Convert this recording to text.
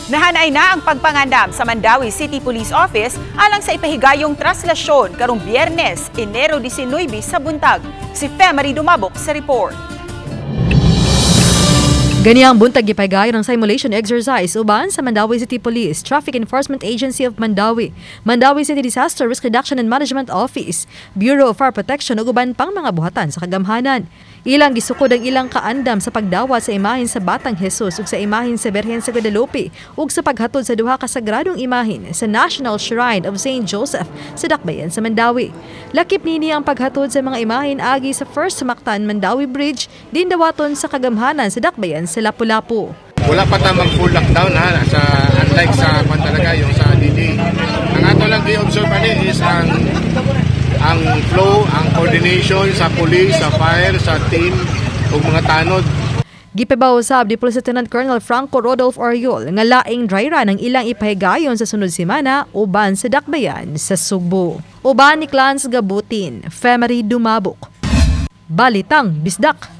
Nahanay na ang pagpangandam sa Mandaue City Police Office alang sa ipahigayong traslasyon karong Biyernes, Enero 19 sa buntag. Si Femary Dumabok sa report. Ganiyang buntag, gipahigayon ang simulation exercise uban sa Mandaue City Police, Traffic Enforcement Agency of Mandaue, Mandaue City Disaster Risk Reduction and Management Office, Bureau of Fire Protection ug uban pang mga buhatan sa kagamhanan. Ilang gisukod ang ilang kaandam sa pagdawat sa imahen sa Batang Jesus ug sa imahen sa Birhen sa Guadalupe ug sa paghatod sa duha ka sagradong imahen sa National Shrine of St. Joseph sa Dakbayan sa Mandaue. Lakip nini ang paghatod sa mga imahen agi sa First Mactan Mandaue Bridge din dawaton sa kagamhanan sa Dakbayan sa Lapu-Lapu. Wala pa ta mag full lockdown ha, sa unlike sa kwan talaga, yung sa DD. Ang ato lang gi-observe ani is ang flow, ang coordination sa police, sa fire, sa team ug mga tanod. Gipahibaw usab ni Police Lieutenant Colonel Franco Rodolph Oriol nga laing dry run ang ilang ipahigayon sa sunod semana uban sa Dakbayan sa Sugbo. Uban ni Clans Gabutin, Femery Dumabok. Balitang Bisdak.